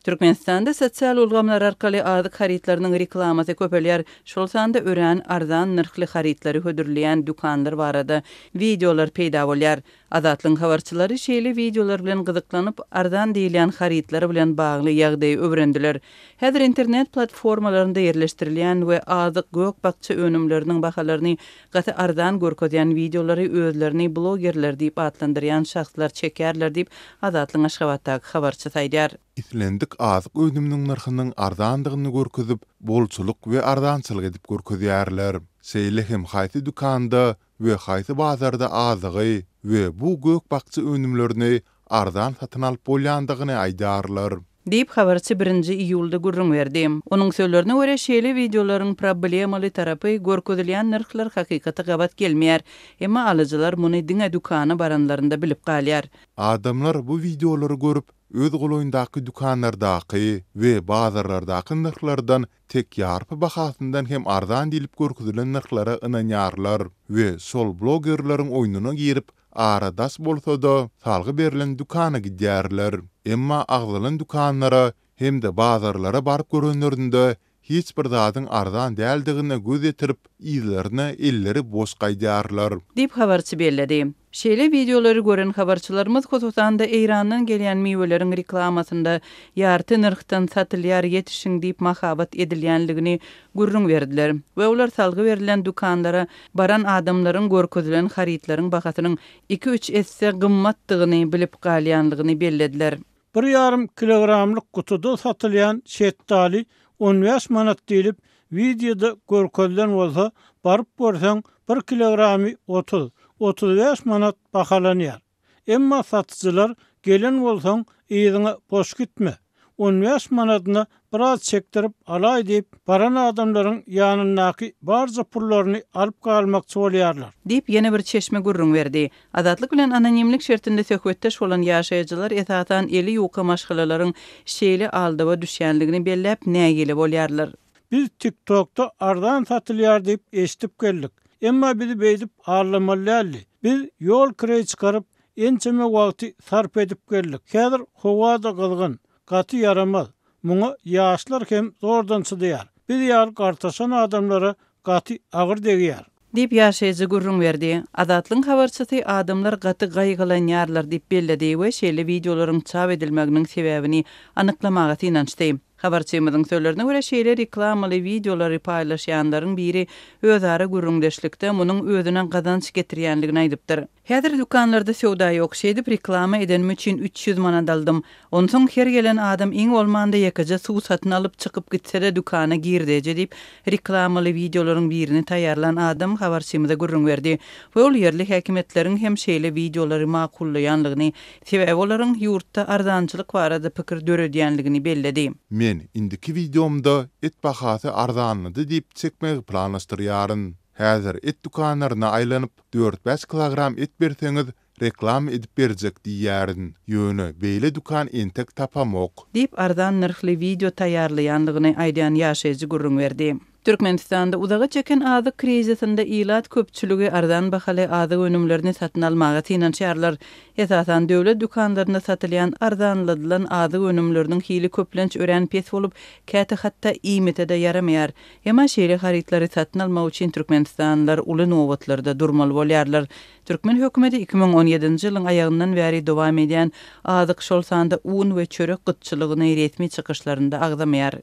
Türkmenistanda sosial ulgamlar arkaly azyk harytlarynyň reklamasy köpelýär, şol sanda örän arzan nyrhly harytlary hödürleýän dükanlar barada wideolar peýda bolýar. Azatlygyň habarçylary şeýle wideolar bilen gyzyklanyp, arzan diýilýän harytlar bilen bagly ýagdaýy öwrendiler. Häzir internet platformalarynda ýerleşdirilýän we azyk, gök-bakja önümleriniň bahalaryny gaty arzan görkezýän wideolary özlerini blogerler diýip atlandyrýan şahslar çekýärler diýip, Azatlygyň Aşgabatdaky habarçysy aýdýar. Islendik azyk önüminiň nyrhynyň arzandygyny görkezip, bolçulyk we arzançylyk edip görkezýärler. Şeýle hem haýsy dükanda we haýsy bazarda azygy we bu gök-bakja önümlerini arzan satyn alyp bolýandygyny aýdýarlar. Diýip, habarçy birinji iýulda gürrüň berdi. Onuň sözlerine görä, şeýle wideolaryň problemaly tarapy, görkezilýän nyrhlar hakykata gabat gelmeýär. Emma alyjylar muny diňe dükana baranlarynda bilip galýar. Adamlar bu wideolary görüp, öz golaýyndaky dükanlardaky we bazarlardaky nyrhlardan tek ýarpy bahasyndan hem arzan diýlip görkezilen nyrhlara ynanýarlar we şol blogerleriň oýnuna girip, ara daş bolsa-da, salgy berlen dükana gidýärler. Emma agzalan dükanlara hem-de bazarlara baryp görenlerinde hiç bir zadyň arzan däldigine göz ýetirip, yzlaryna elleri boş gaýdýarlar. Diýip, habarçy belledi. Şeýle wideolary gören habarçylarymyz, hususan-da, Eýrandan gelýän miweleriň reklamasynda ýarty nyrhdan satylýar, ýetişiň diýip mahabat edilýänligini gürrüň berdiler we olar salgy berlen dükanlara baran adamlaryň görkezilen harytlaryň bahasynyň iki-üç esse gymmatdygyny bilip galýanlygyny bellediler. Bir ýarym kilogramlyk gutuda satylýan şetdaly on bäş manat diýlip, wideoda görkezilen bolsa, baryp görseň, bir kilogramy 30, 35 manat bahalanýar. Emma satyjylar gelen bolsaň, yzyňa boş gitme, on bäş manadyna biraz çekdirip alaý diýip, baran adamlaryň ýanyndaky barja pullaryny alyp galmakçy bolýarlar. Diýip, ýene bir çeşme gürrüň berdi. Azatlyk bilen anonimlik şertinde söhbetdeş bolan ýaşaýjylar esasan eli ýuka maşgalalaryň şeýle aldawa düşýänligini belläp, nägile bolýarlar. Biz TikTokda arzan satylýar diýip eşidip geldik. Emma bizi beýdip aldamaly däldi. Biz ýol kireý çykaryp, ençeme wagty sarp edip geldik. Häzir howa-da gyzgyn, gaty ýaramaz. Muňa ýaşlar hem zordan çydaýar. Biz ýaly gartaşan adamlara gaty agyr degýär. Diýip, ýaşaýjy gürrüň berdi. Azatlygyň habarçysy adamlar gaty gaýgylanýarlar diýip belledi we şeýle wideolaryň çap edilmeginiň sebäbini anyklamaga synanyşdy. Habarçymyzyň sözlerine görä, şeýle reklamaly wideolary paýlaşýanlaryň biri özara gürrüňdeşlikde munuň özüne gazanç getirýänligini aýdypdyr. Häzir dükanlarda söwda ýok, şeýdip reklama edenim üçin 300 manat aldym. Onsoň her gelen adam iň bolmanda ýekeje suw satyn alyp çykyp gitse-de dükana girdeji diýip, reklamaly wideolaryň birini taýýarlan adam habarçymyza gürrüň berdi we ol ýerli häkimiýetleriň hem şeýle wideolary makullaýanlygyny, sebäbi olaryň ýurtda arzançylyk barada pikir döredýänligini belledi. Men indiki wideomda et bahasy arzanlady diýip çekmegi planlaşdyrýaryn. Häzir et dükanlaryna aýlanyp, dört-bäş kilogram et berseňiz, reklama edip berjek diýýärin. Ýöne beýle dükan entek tapamok. Diýip, arzan nyrhly wideo taýýarlaýanlygyny aýdýan ýaşaýjy gürrüň berdi. Türkmenistanda uzaga çeken azyk krizisinde ilat köpçüligi arzan bahaly azyk önümlerini satyn almaga synanyşýarlar. Esasan, döwlet dükanlarynda satylýan arzanladylan azyk önümleriniň hili köplenç örän pes bolup, käte hatda iýmite-de ýaramaýar. Emma şeýle harytlary satyn almak üçin türkmenistanlylar uly nobatlarda durmaly bolýarlar. Türkmen hökümeti 2017-nji ýylyň aýagyndan bäri dowam edýän azyk, şol sanda un we çörek gytçylygyny resmi çykyşlarynda agzamaýar.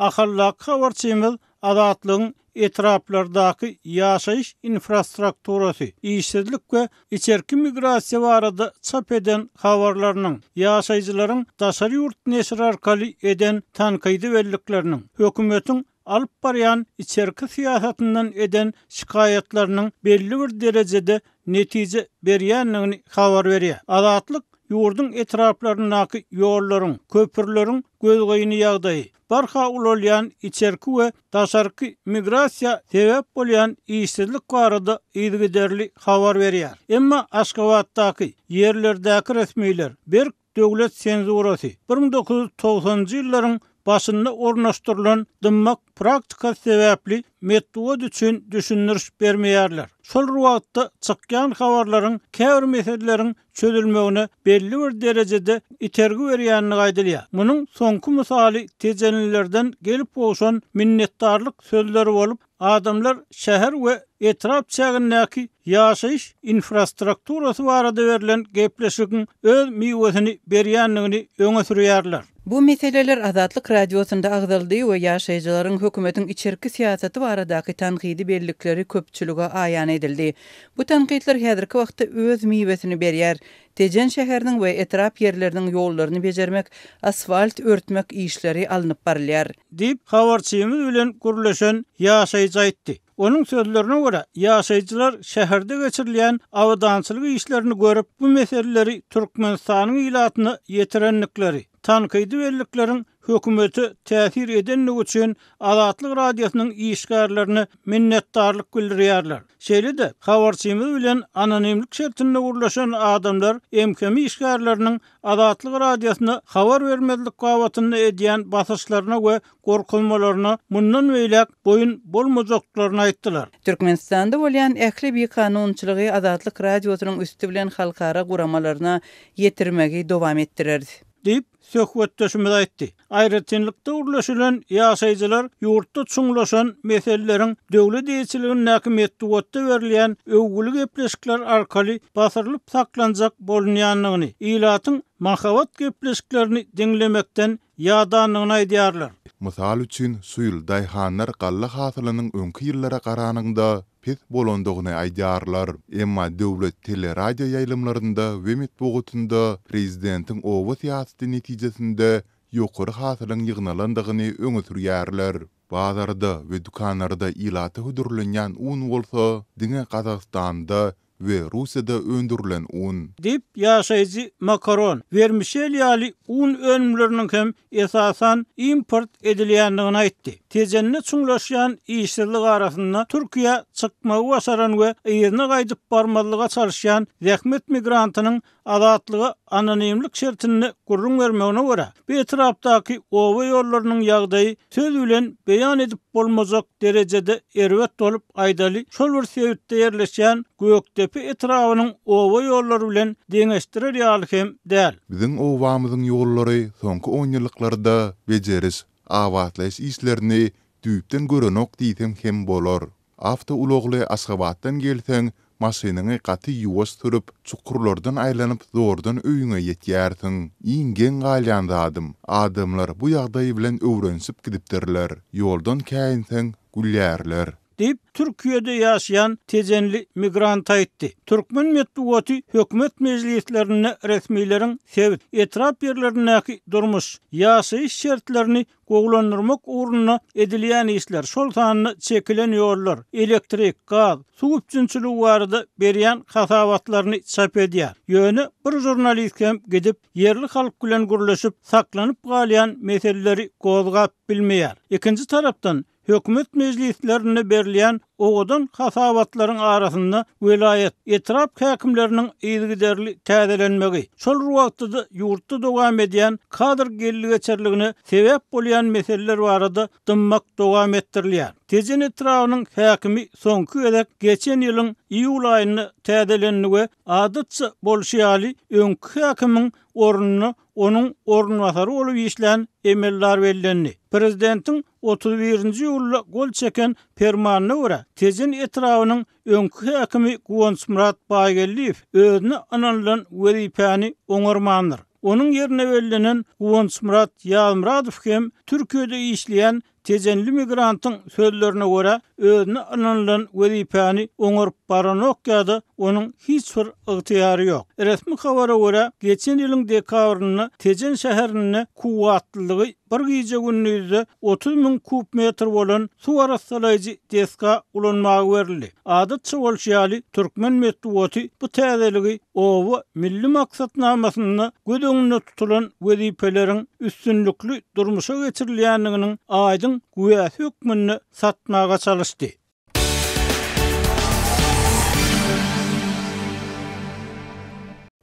Ahaldaky habarçymyz Azatlygyň etraplardaky ýaşaýyş infrastrukturasy, işsizlik we içerki migrasiýa barada çap eden habarlarynyň, ýaşaýjylaryň daşary ýurt neşiri arkaly eden tankydy bellikleriniň, hökümetiň alyp barýan içerki syýasatyndan eden şikaýatlarynyň belli bir derejede netije berýändigini habar berýär. Azatlyk ýurduň etraplaryndaky ýollaryň, köprüleriň gözgyny ýagdaýy, barha ulalýan içerki we daşarky migrasiýa sebäp bolýan işsizlik barada yzygiderli habar berýär. Emma Aşgabatdaky, ýerlerdäki resmiler berk döwlet senzurasy, 1990-njy ýyllaryň başynda ornaşdyrylan dymmak praktikasy sebäpli metbugat üçin düşündiriş bermeýärler. Şol bir wagtda çykýan habarlaryň käbir meseleleriň çözülmegine belli bir derejede itergi berýändigi aýdylýar. Munuň soňky mysaly tejenlilerden gelip gowşan minnetdarlyk sözleri bolup, adamlar şäher we etrap çägindäki ýaşaýyş infrastrukturasy barada berlen gepleşigiň öz miwesini berýändigini öňe sürýärler. Bu meseleler Azatlyk Radiosynda agzaldy we ýaşaýjylaryň hökümetiň içerki syýasaty baradaky tankydy bellikleri köpçülige aýan edildi. Bu tankytlar häzirki wagtda öz miwesini berýär. Tejen şäheriniň we etrap ýerleriniň ýollaryny bejermek, asfalt örtmek işleri alnyp barylýar. Diýip, habarçymyz bilen gürleşen ýaşaýjy aýtdy. Onuň sözlerine görä, ýaşaýjylar şäherde geçirilýän abadançylyk işlerini görüp, bu meseleleri Türkmenistanyň ilatyna ýetirendikleri, tankydy bellikleriň hökümete täsir edendigi üçin Azatlyk Radiosynyň işgärlerine minnetdarlyk bildirýärler. Şeýle-de, habarçymyz bilen anonimlik şertinde gürleşen adamlar MHM işgärleriniň Azatlyk Radiosyna habar bermezlik babatynda edýän basyşlaryna we gorkuzmalaryna mundan beýläk boýun bolmajakdyklaryny aýtdylar. Türkmenistanda bolýan ähli bikanunçylygy Azatlyk Radiosynyň üsti bilen halkara guramalaryna ýetirmegi dowam etdireris. Diýip, söhbetdeşimiz aýtdy. Aýratynlykda gürleşilen ýaşaýjylar ýurtda çuňlaşan meseleleriň döwlet eýeçiligindäki metbugatda berilýän öwgüli gepleşikler arkaly basyrylyp saklanjak bolunýandygyny, ilatyň mahabat gepleşiklerini diňlemekden ýadandygyny aýdýarlar. Mysal üçin, şu ýyl daýhanlar galla hasylynyň öňki ýyllara garanyňda pes bolandygyny aýdýarlar. Emma döwlet teleradioýaýlymlarynda we metbugatynda prezidentiň oba syýasaty netijesinde ýokary hasylyň ýygnalandygyny öňe sürýärler. Bazarda we dükanlarda ilata hödürlenýän un bolsa diňe Gazagystanda we Russiýada öndürilen un. Diýip, ýaşaýjy makaron, wermişel ýaly un önümleriniň hem esasan import edilýändigini aýtdy. Tejende çuňlaşýan işsizlik arasynda Türkiýä çykmagy başaran we yzyna gaýdyp barmazlyga çalyşýan zähmet migrantynyň Azatlyga anonimlik şertinde gürrüň bermegine görä, bu etrapdaky oba ýollarynyň ýagdaýy söz bilen beýan edip bolmajak derejede erbet bolup, aýdaly, şol bir sebitde ýerleşýän Gökdepe etrabynyň oba ýollary bilen deňeşdirer ýaly hem däl. Biziň obamyzyň ýollary soňky onýyllyklarda bejeriş, abatlaýyş işlerini düýpden görenok diýseň hem bolar. Awtoulagly Aşgabatdan gelseň, maşynyňy gaty ýuwaş sürüp, çukurlardan aýlanyp zordan öýüňe ýetýärsiň. Iň geň galýan zadym, adamlar bu ýagdaý bilen öwrenişip gidipdirler. Ýoldan käýinseň, gülýärler. Diýip, Türkiýede ýaşaýan tejenli migrant aýtdy. Türkmen metbugaty hökümet mejlislerinde resmileriň sebit, etrap ýerlerindäki durmuş, ýaşaýyş şertlerini gowulandyrmak ugrunda edilýän işler, şol sanda çekilen ýollar, elektrik, gaz, suw üpjünçiligi barada berýän hasabatlaryny çap edýär. Ýöne bir žurnalist hem gidip, ýerli halk bilen gürleşip, saklanyp galýan meseleleri gozgap bilmeýär. Ikinji tarapdan, Hökümet mejlislerinde berilýän owadan hasabatlaryň arasynda welaýat, etrap häkimleriniň yzygiderli täzelenmegi, şol bir wagtda-da ýurtda dowam edýän kadr geldi-geçerligine sebäp bolýan meseleler barada dymmak dowam etdirilýär. Tejen etrabynyň häkimi soňky gezek geçen ýylyň iýul aýynda täzelendi we adatça bolşy ýaly öňki häkimiň ornuna onuň orunbasary bolup işlän emeldar bellendi. Prezidentiň 31-nji iýulda gol çeken Permanyna görä, Tejen etrabynyň öňki häkimi Guwançmyrat Baýgeldiýew özüne ynanylan wezipäni oňarmandyr. Onuň ýerine bellenen Guwançmyrat Ýazmyradow hem Türkiýede işleýän Tejenli migrantyň sözlerine görä, özüne ynanylan wezipäni oňaryp baranok ýa-da onuň hiç bir ygtyýary ýok. Resmi habara görä, geçen ýylyň dekabrynda Tejen şäherinde kuwwatlylygy bir gije-gündizde 30 müň kub metr bolan suw arassalaýjy desga ulanmaga berildi. Adatça bolşy ýaly, türkmen metbugaty bu täzeligi Oba milli maksatnamasynda göz öňünde tutulan wezipeleriň üstünlikli durmuşa geçirilýändiginiň aýdyň güwäsi hökmünde satmaga çalyşdy.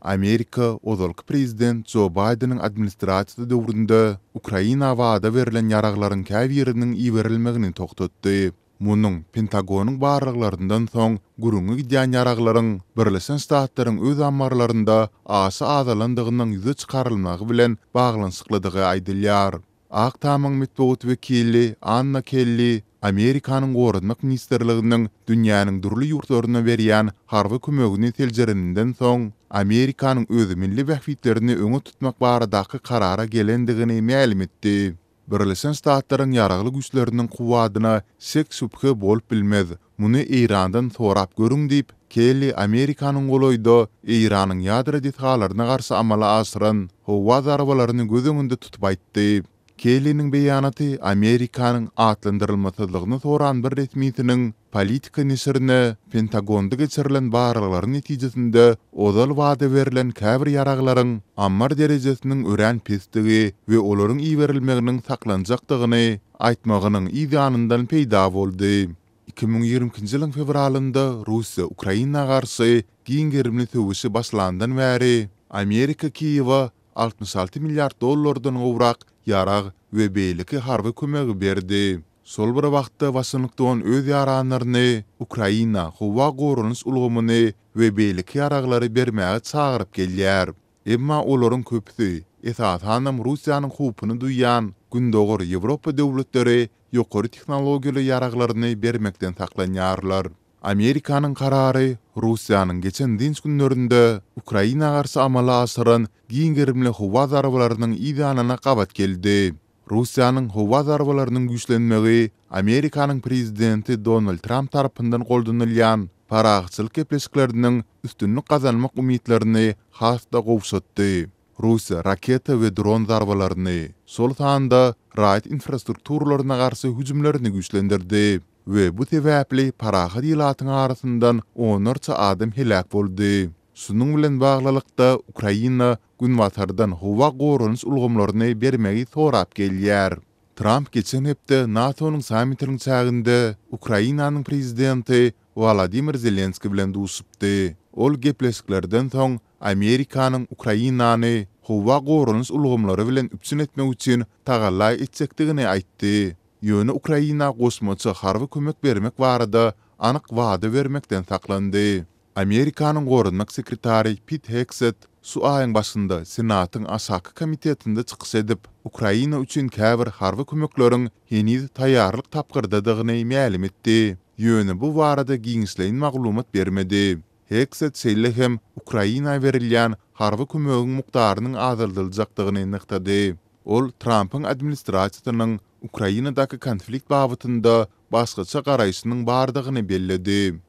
Amerika ozalky prezident Jo Baýdeniň administrasiýasy döwründe Ukraina wada berlen ýaraglaryň käbiriniň iberilmegini togtatdy. Munuň Pentagonyň barlaglaryndan soň gürrüňi gidýän ýaraglaryň Birleşen Ştatlaryň öz ammarlarynda aşa azalandygynyň ýüze çykarylmagy bilen baglanyşyklydygy aýdylýar. Ak Tamyň metbugat wekili Anna Kelli Amerikanyň Goranmak ministrliginiň dünýäniň dürli ýurtlaryna berýän harby kömegini seljereninden soň, Amerikanyň öz milli bähbitlerini öňe tutmak baradaky karara gelendigini mälim etdi. Birleşen Ştatlaryň ýaragly güýçleriniň kuwwadyna şek-şübhe bolup bilmez, muny Eýrandan sorap görüň diýip, Kelli Amerikanyň golaýda Eýranyň ýadro desgalaryna garşy amala aşyran howa zarbalaryny göz öňünde tutup aýtdy. Kelliniň beýanaty Amerikanyň atlandyrylmasyzlygyny soran bir resmisiniň Politico neşirine Pentagonda geçirilen barlaglaryň netijesinde ozal wada berlen käbir ýaraglaryň ammar derejesiniň örän pesdigi we olaryň iberilmeginiň saklanjakdygyny aýtmagynyň yz ýanyndan peýda boldy. 2022-nji ýylyň fewralynda Russiýa Ukraina garşy giň gerimli söweşi başlandan bäri Amerika Kiýewe 66 milliard dollardan gowrak ýarag we beýleki harby kömegi berdi. Şol bir wagtda Waşington öz ýaranlaryny Ukraina howa goranyş ulgamyny we beýleki ýaraglary bermäge çagyryp gelýär. Emma olaryň köpüsi, esasanam Russiýanyň howpuny duýýan Gündogar Ýewropa döwletleri ýokary tehnologiýaly ýaraglaryny bermekden saklanýarlar. Amerikanyň karary Russiýanyň geçen dynç günlerinde Ukraina garşy amala aşyran giň gerimli howa zarbalarynyň yz ýanyna gabat geldi. Russiýanyň howa zarbalarynyň güýçlenmegi Amerikanyň prezidenti Donald Tramp tarapyndan goldanylýan parahatçylyk gepleşikleriniň üstünlik gazanmak umytlaryny has-da gowşatdy. Russiýa raketa we dron zarbalaryny, şol sanda raýat infrastrukturalaryna garşy hüjümlerini güýçlendirdi we bu sebäpli parahat ilatyň arasyndan onlarça adam heläk boldy. Şunuň bilen baglylykda, Ukraina Günbatardan howa goranyş ulgamlaryny bermegi sorap gelýär. Tramp geçen hepde NATO-nyň sammitiniň çäginde Ukrainanyň prezidenti Wolodymyr Zelenskiý bilen duşupdy. Ol gepleşiklerden soň Amerikanyň Ukrainany howa goranyş ulgamlary bilen üpjün etmek üçin tagalla etjekdigini aýtdy. Ýöne Ukraina goşmaça harby kömek bermek barada anyk wada bermekden saklandy. Amerikanyň goranmak sekretary Pit Hegset şu aýyň başynda Senatyň aşaky komitetinde çykyş edip, Ukraina üçin käbir harby kömekleriň heniz taýýarlyk tapgyrdadygyny mälim etdi, ýöne bu barada giňişleýin maglumat bermedi. Hegset şeýle hem Ukraina berilýän harby kömegiň mukdarynyň azaldyljakdygyny nygtady. Ol Trampyň administrasiýasynyň Ukrainadaky konflikt babatynda başgaça garaýşynyň bardygyny belledi.